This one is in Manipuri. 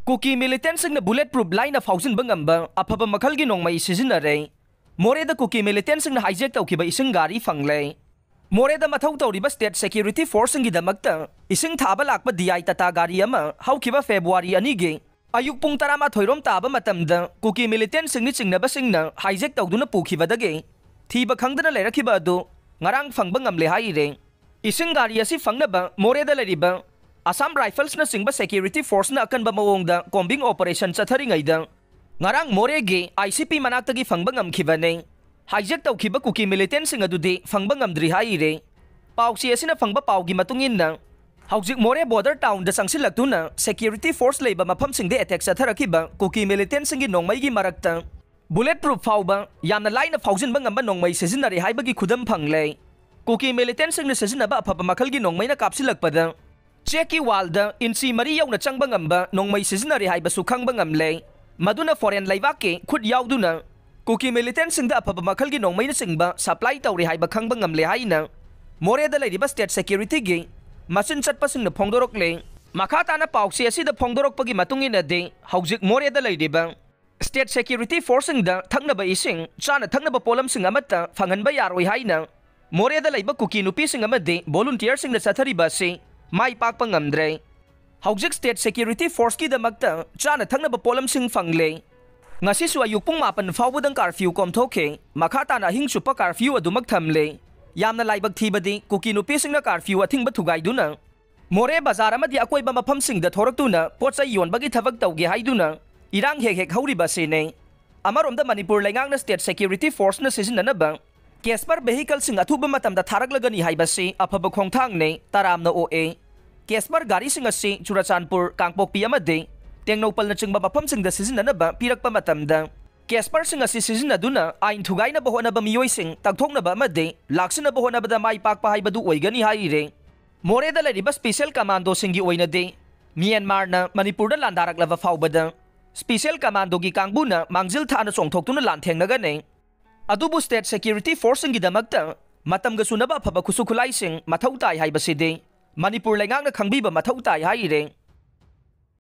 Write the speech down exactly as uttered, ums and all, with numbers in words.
ꯀꯨꯀꯤ ꯃꯤꯂꯤꯇꯦꯟꯁꯤꯡꯅ ꯕꯨꯂꯦꯠ ꯄ꯭ꯔꯨꯐ ꯂꯥꯏꯅ ꯐꯥꯎꯖꯤꯟꯕ ꯉꯝꯕ ꯑꯐꯕ ꯃꯈꯜꯒꯤ ꯅꯣꯡꯃꯩ ꯁꯤꯖꯤꯟꯅꯔꯦ꯫ ꯃꯣꯔꯦꯗ ꯀꯨꯀꯤ ꯃꯤꯂꯤꯇꯦꯟꯁꯤꯡꯅ ꯍꯥꯏꯖꯦꯛ ꯇꯧꯈꯤꯕ ꯏꯁꯤꯡ ꯒꯥꯔꯤ ꯐꯪꯂꯦ꯫ ꯃꯣꯔꯦꯗ ꯃꯊꯧ ꯇꯧꯔꯤꯕ ꯁ꯭ꯇꯦꯠ ꯁꯦꯀ꯭ꯌꯨꯔꯤꯇꯤ ꯐꯣꯔꯁꯁꯤꯡꯒꯤꯗꯃꯛꯇ ꯏꯁꯤꯡ ꯊꯥꯕ ꯂꯥꯛꯄ ꯗꯤ ꯑꯥꯏ ꯇꯥꯇꯥ ꯒꯥꯔꯤ ꯑꯃ ꯍꯧꯈꯤꯕ ꯐꯦꯕ꯭ꯔꯨꯋꯥꯔꯤ ꯑꯅꯤꯒꯤ ꯑꯌꯨꯛ ꯄꯨꯡ ꯇꯔꯥꯃꯥꯊꯣꯏ ꯔꯣꯝ ꯇꯥꯕ ꯃꯇꯝꯗ ꯀꯨꯀꯤ ꯃꯤꯂꯤꯇꯦꯟꯁꯤꯡꯅ ꯆꯤꯡꯅꯕꯁꯤꯡꯅ ꯍꯥꯏꯖꯦꯛ ꯇꯧꯗꯨꯅ ꯄꯨꯈꯤꯕꯗꯒꯤ ꯊꯤꯕ ꯈꯪꯗꯅ ꯂꯩꯔꯛꯈꯤꯕ ꯑꯗꯨ ꯉꯔꯥꯡ ꯐꯪꯕ ꯉꯝꯂꯦ ꯍꯥꯏꯔꯦ꯫ ꯏꯁꯤꯡ ꯒꯥꯔꯤ ꯑꯁꯤ ꯐꯪꯅꯕ ꯃꯣꯔꯦꯗ ꯂꯩꯔꯤꯕ ꯑꯁꯥꯝ ꯔꯥꯏꯐꯜꯁꯅꯆꯤꯡꯕ ꯁꯦꯀ꯭ꯌꯨꯔꯤꯇꯤ ꯐꯣꯔꯁꯅ ꯑꯀꯟꯕ ꯃꯑꯣꯡꯗ ꯀꯣꯝꯕꯤꯡ ꯑꯣꯄꯔꯦꯁꯟ ꯆꯠꯊꯔꯤꯉꯩꯗ ꯉꯔꯥꯡ ꯃꯣꯔꯦꯒꯤ ꯑꯥꯏ ꯁꯤ ꯄꯤ ꯃꯅꯥꯛꯇꯒꯤ ꯐꯪꯕ ꯉꯝꯈꯤꯕꯅꯤ꯫ ꯍꯥꯏꯖꯦꯛ ꯇꯧꯈꯤꯕ ꯀꯨꯀꯤ ꯃꯤꯂꯤꯇꯦꯟꯁꯤꯡ ꯑꯗꯨꯗꯤ ꯐꯪꯕ ꯉꯝꯗ꯭ꯔꯤ ꯍꯥꯏꯔꯦ꯫ ꯄꯥꯎꯆꯦ ꯑꯁꯤꯅ ꯐꯪꯕ ꯄꯥꯎꯒꯤ ꯃꯇꯨꯡ ꯏꯟꯅ, ꯍꯧꯖꯤꯛ ꯃꯣꯔꯦ ꯕꯣꯔꯗꯔ ꯇꯥꯎꯟꯗ ꯆꯪꯁꯤꯜꯂꯛꯇꯨꯅ ꯁꯦꯀ꯭ꯌꯨꯔꯤꯇꯤ ꯐꯣꯔꯁ ꯂꯩꯕ ꯃꯐꯝꯁꯤꯡꯗ ꯑꯦꯇꯦꯛ ꯆꯠꯊꯔꯛꯈꯤꯕ ꯀꯨꯀꯤ ꯃꯤꯂꯤꯇꯦꯟꯁꯤꯡꯒꯤ ꯅꯣꯡꯃꯩꯒꯤ ꯃꯔꯛꯇ ꯕꯨꯂꯦꯠ ꯄ꯭ꯔꯨꯐ ꯐꯥꯎꯕ ꯌꯥꯝꯅ ꯂꯥꯏꯅ ꯐꯥꯎꯖꯤꯟꯕ ꯉꯝꯕ ꯅꯣꯡꯃꯩ ꯁꯤꯖꯤꯟꯅꯔꯦ ꯍꯥꯏꯕꯒꯤ ꯈꯨꯗꯝ ꯐꯪꯂꯦ꯫ ꯀꯨꯀꯤ ꯃꯤꯂꯤꯇꯦꯟꯁꯤꯡꯅ ꯁꯤꯖꯤꯟꯅꯕ ꯑꯐꯕ ꯃꯈꯜꯒꯤ ꯅꯣꯡꯃꯩꯅ ꯀꯥꯞꯁꯤꯜꯂꯛꯄꯗ ꯆꯦꯛꯀꯤ ꯋꯥꯜꯗ ꯏꯟꯆꯤ ꯃꯔꯤ ꯌꯧꯅ ꯆꯪꯕ ꯉꯝꯕ ꯅꯣꯡꯃꯩ ꯁꯤꯖꯤꯟꯅꯔꯦ ꯍꯥꯏꯕꯁꯨ ꯈꯪꯕ ꯉꯝꯂꯦ꯫ ꯃꯗꯨꯅ ꯐꯣꯔꯦꯟ ꯂꯩꯕꯥꯛꯀꯤ ꯈꯨꯠ ꯌꯥꯎꯗꯨꯅ ꯀꯨꯀꯤ ꯃꯤꯂꯤꯇꯦꯟꯁꯤꯡꯗ ꯑꯐꯕ ꯃꯈꯜꯒꯤ ꯅꯣꯡꯃꯩꯅꯆꯤꯡꯕ ꯁꯄ꯭ꯂꯥꯏ ꯇꯧꯔꯦ ꯍꯥꯏꯕ ꯈꯪꯕ ꯉꯝꯂꯦ ꯍꯥꯏꯅ ꯃꯣꯔꯦꯗ ꯂꯩꯔꯤꯕ ꯁ꯭ꯇꯦꯠ ꯁꯦꯀ꯭ꯌꯨꯔꯤꯇꯤꯒꯤ ꯃꯆꯤꯟ ꯆꯠꯄꯁꯤꯡꯅ ꯐꯣꯡꯗꯣꯔꯛꯂꯦ꯫ ꯃꯈꯥ ꯇꯥꯅ ꯄꯥꯎꯆꯦ ꯑꯁꯤꯗ ꯐꯣꯡꯗꯣꯔꯛꯄꯒꯤ ꯃꯇꯨꯡ ꯏꯟꯅꯗꯤ, ꯍꯧꯖꯤꯛ ꯃꯣꯔꯦꯗ ꯂꯩꯔꯤꯕ ꯁ꯭ꯇꯦꯠ ꯁꯦꯀ꯭ꯌꯨꯔꯤꯇꯤ ꯐꯣꯔꯁꯁꯤꯡꯗ ꯊꯛꯅꯕ ꯏꯁꯤꯡ, ꯆꯥꯅ ꯊꯛꯅꯕ ꯄꯣꯠꯂꯝꯁꯤꯡ ꯑꯃꯠꯇ ꯐꯪꯍꯟꯕ ꯌꯥꯔꯣꯏ ꯍꯥꯏꯅ ꯃꯣꯔꯦꯗ ꯂꯩꯕ ꯀꯨꯀꯤ ꯅꯨꯄꯤꯁꯤꯡ ꯑꯃꯗꯤ ꯚꯣꯂꯨꯟꯇꯤꯌꯔꯁꯤꯡꯅ ꯆꯠꯊꯔꯤꯕ ꯑꯁꯤ ꯃꯥꯏ ꯄꯥꯛꯄ ꯉꯝꯗ꯭ꯔꯦ꯫ ꯍꯧꯖꯤꯛ ꯁ꯭ꯇꯦꯠ ꯁꯦꯀ꯭ꯌꯨꯔꯤꯇꯤ ꯐꯣꯔꯁꯀꯤꯗꯃꯛꯇ ꯆꯥꯅ ꯊꯛꯅꯕ ꯄꯣꯠꯂꯝꯁꯤꯡ ꯐꯪꯂꯦ꯫ ꯉꯁꯤꯁꯨ ꯑꯌꯨꯛ ꯄꯨꯡ ꯃꯥꯄꯟ ꯐꯥꯎꯕꯗꯪ ꯀꯥꯔꯐ꯭ꯌꯨ ꯀꯣꯝꯊꯣꯛꯈꯤ꯫ ꯃꯈꯥ ꯇꯥꯅ ꯑꯍꯤꯡ ꯆꯨꯞꯄ ꯀꯥꯔꯐ꯭ꯌꯨ ꯑꯗꯨꯃꯛ ꯊꯝꯂꯦ꯫ ꯌꯥꯝꯅ ꯂꯥꯏꯕꯛ ꯊꯤꯕꯗꯤ ꯀꯨꯀꯤ ꯅꯨꯄꯤꯁꯤꯡꯅ ꯀꯥꯔꯐ꯭ꯌꯨ ꯑꯊꯤꯡꯕ ꯊꯨꯒꯥꯏꯗꯨꯅ ꯃꯣꯔꯦ ꯕꯖꯥꯔ ꯑꯃꯗꯤ ꯑꯀꯣꯏꯕ ꯃꯐꯝꯁꯤꯡꯗ ꯊꯣꯔꯛꯇꯨꯅ ꯄꯣꯠ ꯆꯩ ꯌꯣꯟꯕꯒꯤ ꯊꯕꯛ ꯇꯧꯒꯦ ꯍꯥꯏꯗꯨꯅ ꯏꯔꯥꯡ ꯍꯦꯛ ꯍꯦꯛ ꯍꯧꯔꯤꯕ ꯑꯁꯤꯅꯤ꯫ ꯑꯃꯔꯣꯝꯗ ꯃꯅꯤꯄꯨꯔ ꯂꯩꯉꯥꯛꯅ ꯁ꯭ꯇꯦꯠ ꯁꯦꯀ꯭ꯌꯨꯔꯤꯇꯤ ꯐꯣꯔꯁꯅ ꯁꯤꯖꯤꯟꯅꯅꯕ ꯀꯦꯁꯄꯔ ꯚꯦꯍꯤꯀꯜꯁꯤꯡ ꯑꯊꯨꯕ ꯃꯇꯝꯗ ꯊꯥꯔꯛꯂꯒꯅꯤ ꯍꯥꯏꯕꯁꯤ ꯑꯐꯕ ꯈꯣꯡꯊꯥꯡꯅꯤ꯫ ꯇꯔꯥꯝꯅ ꯑꯣꯛꯑꯦ꯫ ꯀꯦꯁꯄꯔ ꯒꯥꯔꯤꯁꯤꯡ ꯑꯁꯤ ꯆꯨꯔꯆꯥꯟꯄꯨꯔ, ꯀꯥꯡꯄꯣꯛꯄꯤ ꯑꯃꯗꯤ ꯇꯦꯡꯅꯧꯄꯜꯅꯆꯤꯡꯕ ꯃꯐꯝꯁꯤꯡꯗ ꯁꯤꯖꯤꯟꯅꯅꯕ ꯄꯤꯔꯛꯄ ꯃꯇꯝꯗ ꯀꯦꯁꯄꯔꯁꯤꯡ ꯑꯁꯤ ꯁꯤꯖꯤꯟꯅꯗꯨꯅ ꯑꯥꯏꯟ ꯊꯨꯒꯥꯏꯅꯕ ꯍꯣꯠꯅꯕ ꯃꯤꯑꯣꯏꯁꯤꯡ ꯇꯛꯊꯣꯛꯅꯕ ꯑꯃꯗꯤ ꯂꯥꯛꯁꯤꯟꯅꯕ ꯍꯣꯠꯅꯕꯗ ꯃꯥꯏ ꯄꯥꯛꯄ ꯍꯥꯏꯕꯗꯨ ꯑꯣꯏꯒꯅꯤ ꯍꯥꯏꯔꯤꯔꯦ꯫ ꯃꯣꯔꯦꯗ ꯂꯩꯔꯤꯕ ꯁ꯭ꯄꯤꯁꯦꯜ ꯀꯃꯥꯟꯗꯣꯁꯤꯡꯒꯤ ꯑꯣꯏꯅꯗꯤ ꯃ꯭ꯌꯥꯟꯃꯥꯔꯅ ꯃꯅꯤꯄꯨꯔꯗ ꯂꯥꯟꯗꯥꯔꯛꯂꯕ ꯐꯥꯎꯕꯗ ꯁ꯭ꯄꯤꯁꯦꯜ ꯀꯃꯥꯟꯗꯣꯒꯤ ꯀꯥꯡꯕꯨꯅ ꯃꯥꯡꯖꯤꯜ ꯊꯥꯅ ꯆꯣꯡꯊꯣꯛꯇꯨꯅ ꯂꯥꯟꯊꯦꯡꯅꯒꯅꯤ꯫ ꯑꯗꯨꯕꯨ ꯁ꯭ꯇꯦꯠ ꯁꯦꯀ꯭ꯌꯨꯔꯤꯇꯤ ꯐꯣꯔꯁꯁꯤꯡꯒꯤꯗꯃꯛꯇ ꯃꯇꯝꯒ ꯆꯨꯅꯕ ꯑꯐꯕ ꯈꯨꯠꯁꯨ ꯈꯨꯠꯂꯥꯏꯁꯤꯡ ꯃꯊꯧ ꯇꯥꯏ ꯍꯥꯏꯕꯁꯤꯗꯤ ꯃꯅꯤꯄꯨꯔ ꯂꯩꯉꯥꯛꯅ ꯈꯪꯕꯤꯕ ꯃꯊꯧ ꯇꯥꯏ ꯍꯥꯏꯔꯤꯔꯦ꯫